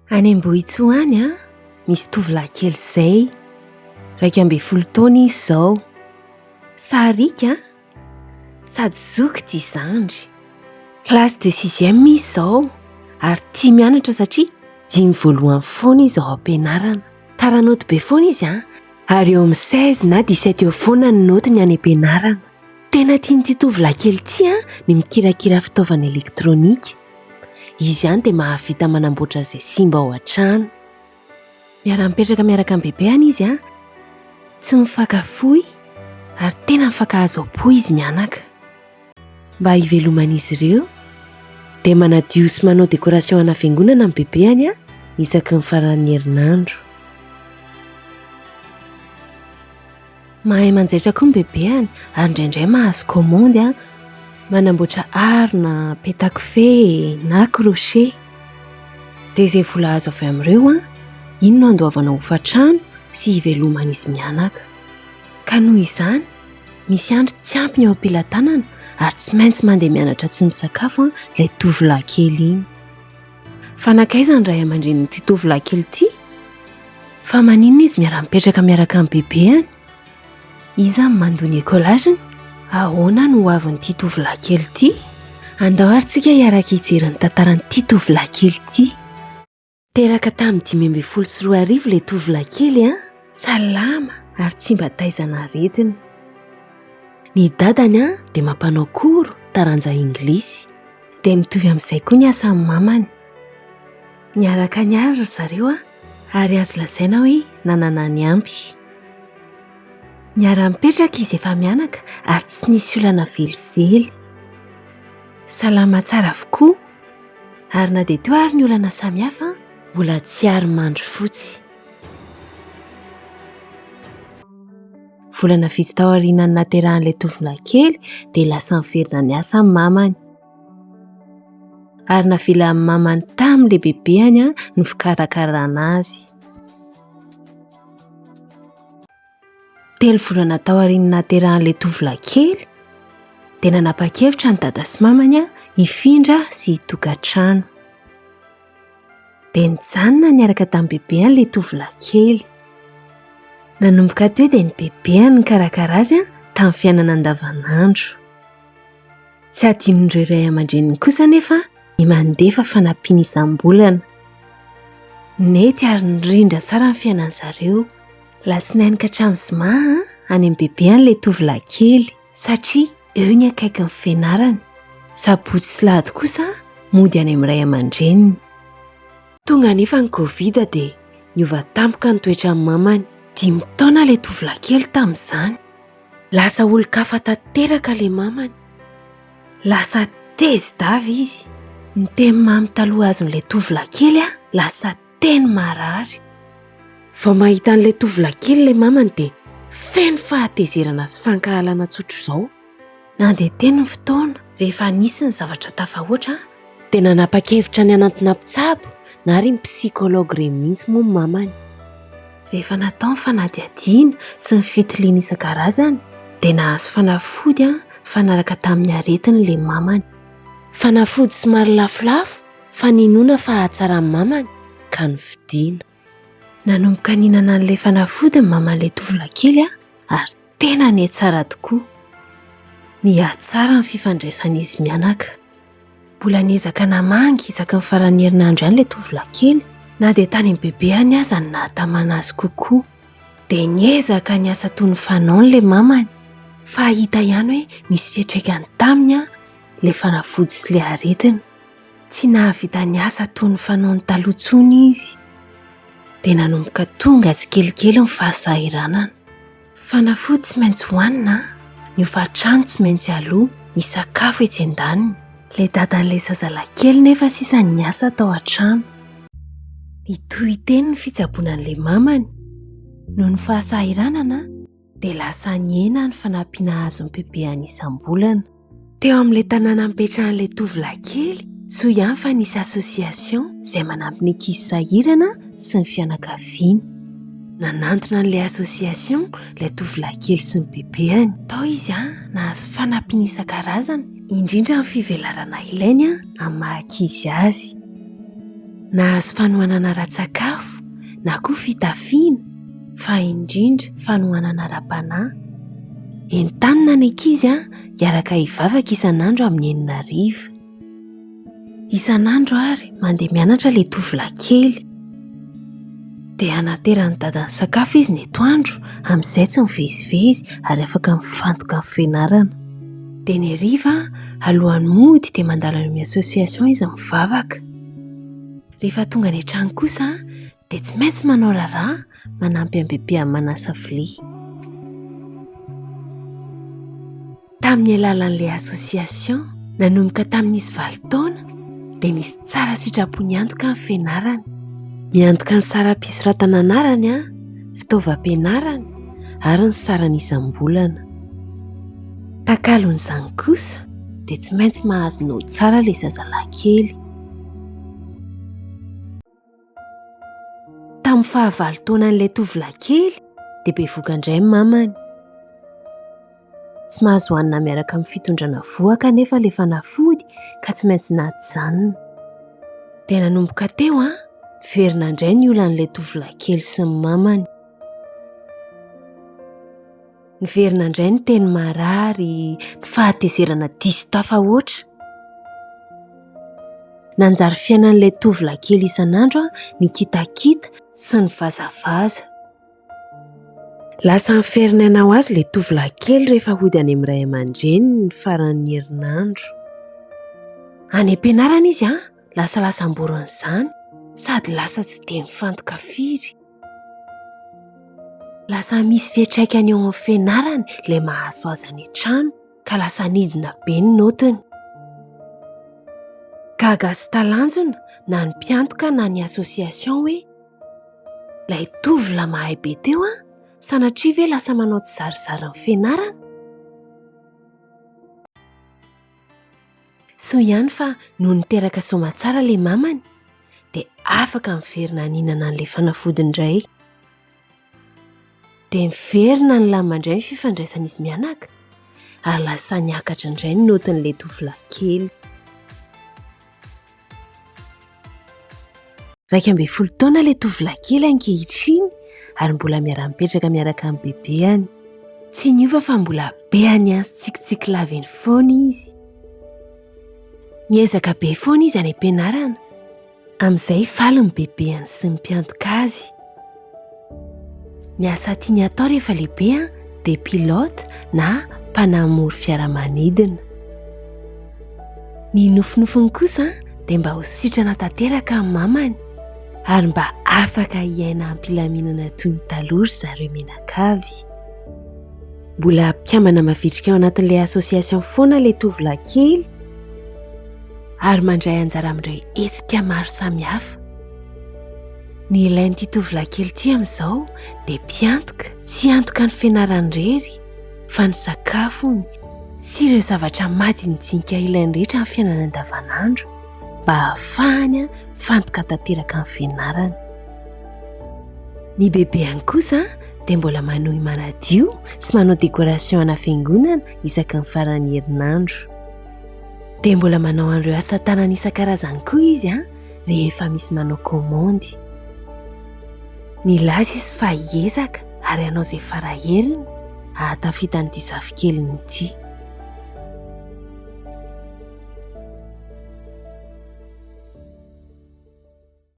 Any Ambohitsoa any an, misy tovolahy kely izay. 11 taona izy izao. Sariaka an, sady zoky tia zandry. Classe de sixième izy izao ary tia mianatra satria dimy voalohany foana izy ao am-pianarana. Tsara naoty be foana izy an, ary eo amin'ny 16 na 17 eo foana ny naotiny any am-pianarana. Tena tian'ity tovolahy kely ity an ny mikirakira fitaovana elektronika. Izy ihany dia mahavita manamboatra izay simba ao an-trano. Miara-mipetraka miaraka amin'ny bebeany izy an, tsy mifankafoy ary tena mifankahazo am-po izy mianaka. Mba hiveloman'izy ireo dia manadio sy manao décoration ana fiangonana ny bebeany isaky ny faran'ny herinandro. Mahay manjaitra koa ny bebeany ary indraindray mahazo kaomandy an, manamboatra harona, petakofehy na crochet. Dia izay vola azo avy amin'ireo an, iny no andoavana hofan-trano sy hiveloman'izy mianaka. Ka noho izany, misy andro tsy ampy ny eo am-pelatanana ary tsy maintsy mandeha mianatra tsy misakafo an ilay tovolahy kely iny. Fa nankaiza ny ray aman-drenin'ity tovolahy kely ity? Fa maninona izy miara-mipetraka miaraka amin'ny bebeany? Iza no mandoa ny écolage-ny? Ahoana no hoavin'ity tovolahy kely ity? Andao ary tsika hiaraka hijery ny tantaran'ity tovolahy kely ity. Teraka tamin'ny 2015 ilay tovolahy kely an, salama ary tsy mba taizana aretina. Ny dadany an dia mampanao cours taranja inglisy. Dia mitovy amin'izay koa ny asan'ny mamany. Niaraka niary ry zareo ary azo lazaina hoe nanana ny ampy. Niara-nipetraka izy efa-mianaka ary tsy nisy olana velively. Salama tsara avokoa ary na dia teo ary ny olana samihafa, mbola tsy ary mandry fotsy. Volana vitsy taorian'ny nahaterahan'ilay tovolahy kely dia lasa niverina niasa ny mamany. Ary navelan'ny mamany tamin'ilay bebeany ny fikarakarana azy. Telo volana taorian'ny nahaterahan'ilay tovolahy kely dia nanapa-kevitra ny dada sy mamany hifindra sy hitokantrano. Dia nijanona niaraka tamin'ny bebeany ilay tovolahy kely. Nanomboka teo dia ny bebeany nikarakara azy tamin'ny fiainana andavanandro. Tsy adinon'ireo ray aman-dreniny kosa anefa ny mandefa fanampiana isam-bolana. Nety ary nirindra tsara ny fiainan'ny zareo. Alatsinainy ka hatramin'ny zoma any amin'ny bebeany ilay tovolahy kely satria eo ny akaikin'ny fianarany. Sabotsy sy lahady kosa mody any amin'ny ray aman-dreniny. Tonga anefa ny Covid dia niova tampoka ny toetran'ny mamany. Dimy taona ilay tovolahy kely tamin'izany. Lasa olon-kafa tanteraka ilay mamany. Lasa tezi-dava izy. Ny teny mamy taloha azon'ilay tovolahy kely lasa teny marary. Vao mahita an'ilay tovolahy kely ilay mamany dia feno fahatezerana sy fankahalana tsotr'izao. Nandeha teny ny fotoana, rehefa nisy ny zavatra tafahoatra dia nanapa-kevitra ny hanantona mpitsabo na ry ny psychologue ireny mihitsy moa ny mamany. Rehefa natao ny fanadihadiana sy ny fitiliana isan-karazany dia nahazo fanafody mifanaraka tamin'ny aretiny ilay mamany. Fanafody somary lafolafo fa ninoana fa hahatsara ny mamany ka novidiana. Nanomboka nihinana an'ilay fanafody ny maman'ilay tovolahy kely ary tena nihatsara tokoa. Nihatsara ny fifandraisan'izy mianaka. Mbola niezaka namangy isaky ny faran'ny herinandro ihany ilay tovolahy kely, na dia tany amin'ny bebeany aza no nahatamana azy kokoa. Dia niezaka niasa toy ny fanaony ilay mamany, fa hita ihany hoe nisy fiantraikany taminy ilay fanafody sy ilay aretina. Tsy nahavita niasa toy ny fanaony taloha intsony izy. Dia nanomboka tonga tsikelikely ny fahasahiranana. Fanafody tsy maintsy hohanina, ny hofan-trano tsy maintsy aloa, ny sakafo etsy an-daniny. Ilay dadan'ilay zazalahy kely nefa sisa niasa tao an-trano. Nitohy teny ny fitsaboana an'ilay mamany. Noho ny fahasahiranana dia lasa nihena ny fanampiana azon'ny bebeany isam-bolana. Teo amin'ilay tanàna nipetrahan'ilay tovolahy kely, soa ihany fa nisy association izay manampy ny ankizy sahirana sy ny fianakaviany. Nanantona an'ilay association ilay tovolahy kely sy ny bebeany. Tao izy nahazo fanampiana isan-karazany, indrindra ny fivelarana ilainy amin'ny maha ankizy azy. Nahazo fanohanana ara-tsakafo na koa fitafiana fa indrindra fanohanana ara-panahy. Entanina ny ankizy hiaraka hivavaka isan'andro amin'ny enina hariva. Isan'andro ary mandeha mianatra ilay tovolahy kely. Dia anateran'ny dadany sakafo izy ny atoandro, amin'izay tsy mivezivezy ary afaka mifantoka amin'ny fianarana. Dia ny hariva, alohan'ny mody dia mandalo any amin'ny association izy mivavaka. Rehefa tonga any an-trano kosa dia tsy maintsy manao raharaha manampy an'i Bebe amin'ny manasa vilia. Tamin'ny alalan'ilay association, nanomboka tamin'izy valo taona, dia nisy tsara sitrapo niantoka ny fianarany. Miantoka ny saram-pisoratana anarany, fitaovam-pianarany ary ny sarany isam-bolana. Takalon'izany kosa dia tsy maintsy mahazo naoty tsara ilay zazalahy kely. Tamin'ny fahavalo taonan'ilay tovolahy kely dia bevohoka indray ny mamany. Tsy mahazo hanina miaraka amin'ny fitondrana vohoka anefa ilay fanafody ka tsy maintsy najanona. Dia nanomboka teo, niverina indray ny olan'ilay tovolahy kely sy ny mamany. Niverina indray ny teny maharary, ny fahatezerana diso tafahoatra. Nanjary fiainan'ilay tovolahy kely isan'andro ny kitakita sy ny vazavaza. Lasa niferinaina ho azy ilay tovolahy kely rehefa hody any amin'ny ray aman-dreniny ny faran'ny herinandro. Any am-pianarana izy lasalasa amboron'izany sady lasa tsy dia mifantoka firy. Lasa misy fiantraikany eo amin'ny fianarany ilay mahazo azy any an-trano ka lasa nidina be ny naotiny. Gaga sy talanjona na ny mpiantoka na ny association hoe ilay tovolahy mahay be teo an, sanatria ve lasa manao tsizarizary ny fianarana? Soa ihany fa nony niteraka soamatsara ilay mamany dia afaka miverina nihinana an'ilay fanafody indray. Dia niverina nilamina indray ny fifandraisan'izy mianaka ary lasa niakatra indray ny naotin'ilay tovolahy kely. 11 taona ilay tovolahy kely ankehitriny ary mbola miara-mipetraka miaraka amin'ny bebeany. Tsy niova fa mbola be aniany sy tsikitsiky lava eny foana izy. Miezaka be foana izy any am-pianarana. Amin'izay faly ny bebeany sy ny mpiantoka azy. Ny asa tiany hatao rehefa lehibe dia pilote na mpanamory fiaramanidina. Ny nofinofiny kosa dia mba ho sitrana tanteraka ny mamany ary mba afaka hiaina am-pilaminana toy ny taloha ry zareo mianakavy. Mbola mpikambana mavitrika ao anatin'ilay association foana ilay tovolahy kely ary mandray anjara amin'ireo hetsika maro samihafa. Ny ilain'ity tovolahy kely ity amin'izao dia mpiantoka, tsy hiantoka ny fianarany irery fa ny sakafony sy ireo zavatra madinidinika ilainy rehetra amin'ny fiainana andavanandro mba hahafahany mifantoka tanteraka amin'ny fianarany. Ny bebeany kosa dia mbola manohy manadio sy manao décoration ana fiangonana isaky ny faran'ny herinandro. Dia mbola manao an'ireo asa tanana isan-karazany koa izy rehefa misy manao kaomandy. Nilaza izy fa hiezaka ary hanao izay fara heriny hahatafita an'ity zafikeliny ity.